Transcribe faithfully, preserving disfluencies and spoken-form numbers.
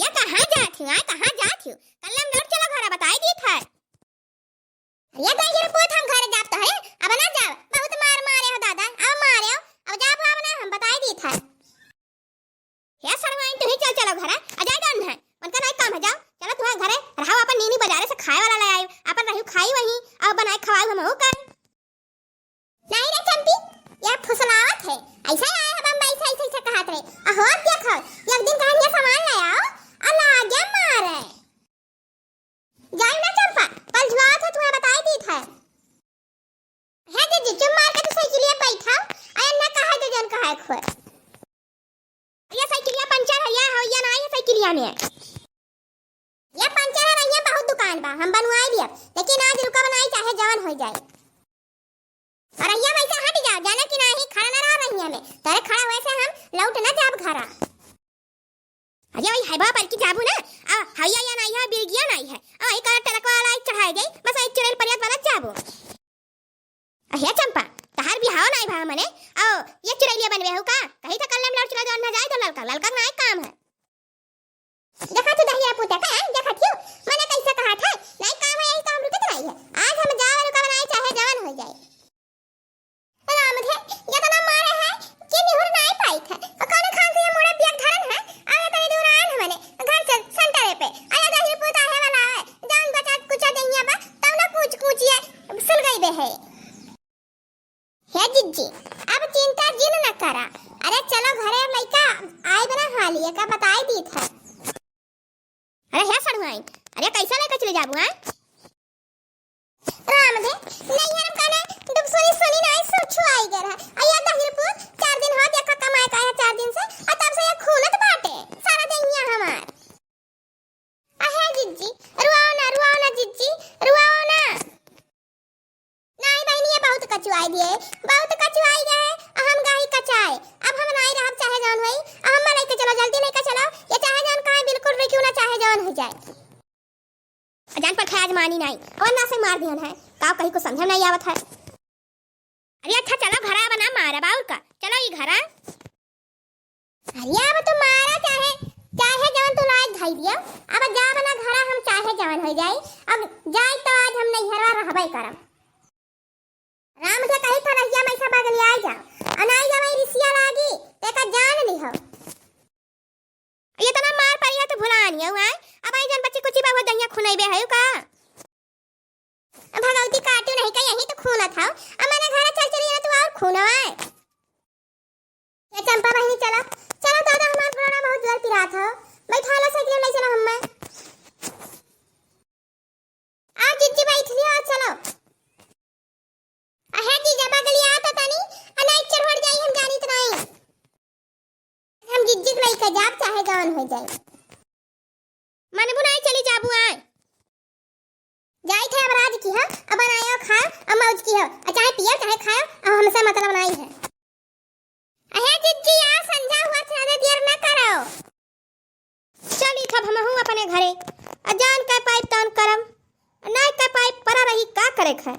या कहाँ जात हिउ, आय, कहाँ जात हिउ? कल्लम लौट चलो घरा, बताई दीत है। या दहिर पूत, हम घरे जाब तोहरे, अब ना जाब, बहुत मार मारे हो दादा, अब मारे हो, अब जाब हो, अब ना, हम बताई दीत है। हे सरवाइन, तुही चल चलो घरा, आ जाए जान है, उनका नाहीं काम है, जाओ, चलो तुम्हारे घरे रहो, अपन नीनी बजारे से खाए वाला ले आई, अपन रहिउ खाई वहीं, अब बनाए खवाई हम हो कर। नाहीं रे चंपी, या फुसलावत है, ऐसा ही आए हैं बम्बई से, ऐसे, ऐसे कहत रहे, आ हो देखो, एक दिन कहन ये सामान ले आओ, आ लागे मारे। जाई ना चंपा, कल जुआत है, तुम्हें बताई दीत है। हे जीजी, चुप मार के तू साइकिलिया बैठा, अरे ना कहा जो जन कहा खोए। ये साइकिलिया पंचर है, या हो, या ना, ये साइकिलिया में। ये पंचर है, यहाँ बहुत दुकान बा, हम बनवाई लिया, लेकिन आज रुका बनाई चाहे जवन हो जाए। अरे या वैसे हट जा, जाना कि नाहीं, खड़ा ना रहा रहिया में, तेरे खड़ा हुए से हम लौट ना जाब घरा। अरे वही है बा, पर की जाबू ना, आ, हइया या नाहीं है, बिरगिया नाहीं है, आ, वही का ट्रक वाला एक चढ़ाई दे, बस एक चुड़ैल परियत वाला जाबू। अरे चंपा, तहार बिहाव नाहीं भा मने, आओ, ये चुड़ैलिया बनवे हो का? कही था कल्लम लौट चलो, जौन ना जाए तो ललका, ललका नाहीं काम है। देखा तू दहिया पूता का, देखा क्यों? मने कैसे कहा था? नाहीं काम है, यही तो हम रुकत नाहीं है। आज हम जाओ रुका बनाए चाहे जवन हो जाए। राम धे, इतना मारे है कि निहुर नाहीं पाई थे। और कौन खान से ये मोड़ा पिया धरन है? और इतने दूर आन हमने घर से सेंटर पे। आया दहिया पूता है वाला है। जान बचा कुछ दहिया बा, तब ना कूच कूचिए सुन गई बे है। हे जिज्जी, अब चिंता जिन न करा। अरे चलो घरे, लइका आए बना हाली, एका बताई दीत है। अरे हे सड़ुआइन, अरे कैसा लेके चले जाबू, हैं? राम दे, नैहर में कहने दुख सुनी सुनी नाहीं, सुर छुआई गए रहा। अया दहिरपुर, चार दिन हो देखा कमाए का है चार दिन से, और तब से ये खूनत बाटे, सारा दिन यहाँ हमार। अहे जिज्जी, रुआओ ना, रुआओ ना जिज्जी, रुआओ ना। नाहीं बहिनी, ये बहुत कचुआई दिए, बहुत कचुआई गए, हम गाही कचाए। अब हम नाहीं रहब चाहे जौन होई, अब हम लेके चलो, जल्दी लेके चलो, ये चाहे जौन कहे बिल्कुल रुकियो ना, चाहे जौन हो जाए। जान पर खाए आज मानी नाहीं, और ना से मार दिहन है, का कही कुछ समझ में नाहीं आवत है। अरे अच्छा चलो घरा, अब ना मारब और का, चलो ई घरा। अरे अब तू मारा चाहे, चाहे जवन तू लायक धई दियो, अब जा बना घरा, हम चाहे जवन हो जाई, अब जाई तो आज हम नैहरवा रहबे करम। राम से कही था रहिया में ऐसा बगलियाई जाओ, और नाहीं जब ई रिसिया लागी, ते का जान लिहो। इतना मार पड़ी है तो भुलानी है, हैं? अब आई जन बच्ची कुची बा वो दहिया खुनैबे है का? भगवती काटू नहीं का, यही तो खूनत हौ। अब मने घरे चल चली ना, तू और खून है। ये चंपा बहिनी, चला, चला दादा, हमार गोड़ा बहुत जोर पिरात हौ। बैठा लो साइकिल में, चलो हम्मे। आ जिज्जी बैठ लियो, चलो। अहे जीजा बगलिया तो तनी, अनाई चढ़ जाई, हम जानी तो नहीं। हम जिज्जी के लइका जाब, चाहे जवन हो जाए। मनबू नाहीं चली जाबू आए। जाई थे अब राज की हो, अब बनायो खाओ, अब मौज की हो, और चाहे पियो, चाहे खाओ, अब हमसे मतलब नाहीं है। अहे जिज्जी, आ संझा हुआ, ज्यादा देर ना करो। चली तब हमहू अपने घरे, आ जान के पाइब तौन करम, नाहीं के पाइब परा रही, का करे खाए।